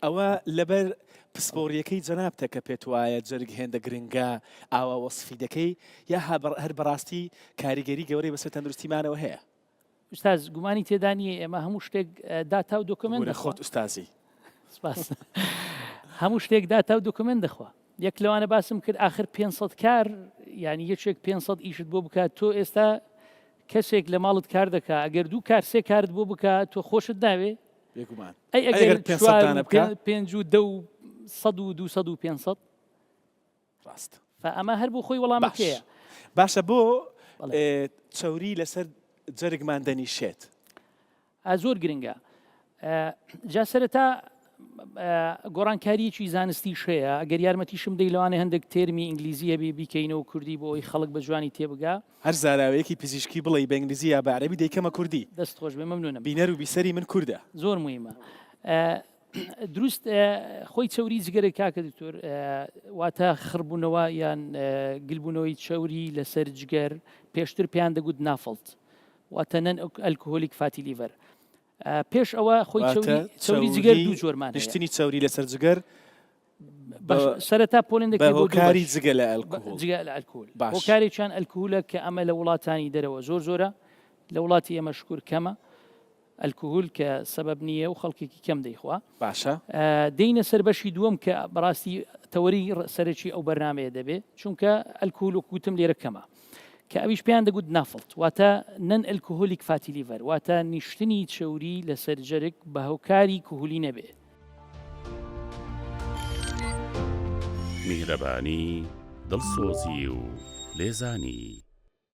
ئەوە لەبەر پسپۆڕیەکەی جەنابتە کە پێت وایە جەرگ هێندە گرنگە ئاوا وەسفی دەکەی یا هەر بەڕاستی کاریگەری گەورەی بەسەر تەندروستیمانەوە هەیە؟ ئوستاز گومانی تێدا نییە ئێمە هەموو شتێک داتا و document بورە خۆت ئوستازی. سپاس. هەموو شتێک داتا و document دەخوا. یەک لەوانە باسم کرد ئاخر 500 کار یعنی یەکێک 500 ئیشت بۆ بکات تۆ ئێستا کەسێک لە ماڵت کار دەکا ئەگەر دوو کار سێ کارت بۆ بکا تۆ خۆشت ناوێ بێگومان ئەی ئەگەر چوار پێنج و دە و سەد و دوو سەد و 500 ڕاست ئەمە هەر بۆ خۆی وەڵامەکەیە باشە بۆ چەوری لەسەر جەرگمان دەنیشێت زۆر گرنگە جا سەرەتا گۆڕانکاریەکی زانستیش هەیە ئەگەر یارمەتیشم دەی لەوانەیە هەندێک term ی ئینگلیزی هەبێ بیکەینەوە کوردی بۆ ئەوەی خەڵک بە جوانی تێبگا. هەر زاراوەیەکی پزیشکی بڵێی بە ئینگلیزی یا بە عەرەبی دەیکەمە کوردی. دەست خۆش بێ مەمنونم. بینەر و بیسەری من کوردە. زۆر موهیمە. دروست خۆی چەوری جگەرە کاکە دکتۆر واتە خڕبوونەوە یان گلبوونەوەی چەوری لەسەر جگەر پێشتر پێیان دەگوت NAFLD واتە non alcoholic fatty liver پێش ئەوە خۆی چەوری جگەر دوو جۆرمان نیشتنی چەوری لەسەر جگەر سەرەتا پۆلێن دەکرێت بۆ هۆکاری جگە لە ئەلکهول جگە لە ئەلکهول هۆکارێکیان ئەلکهولە کە ئەمە لە وڵاتانی دەرەوە زۆر زۆرە لە وڵاتی ئێمە شکور کەمە ئەلکهول کە سەبەب نییە و خەڵکێکی کەم دەیخوا باشە دێینە سەر بەشی دووەم کە بەڕاستی تەوەری سەرەکی ئەو بەرنمەیە دەبێت چونکە ئەلکهول وەک وتم لێرە کەمە کە ئەویش پێیان دەگوت NAFLD واتە non alcoholic fatty liver واتە نیشتنی چەوری لەسەر جەرگ بە هۆکاری کهولی نەبێ. میهرەبانی، دڵسۆزی و لێزانی.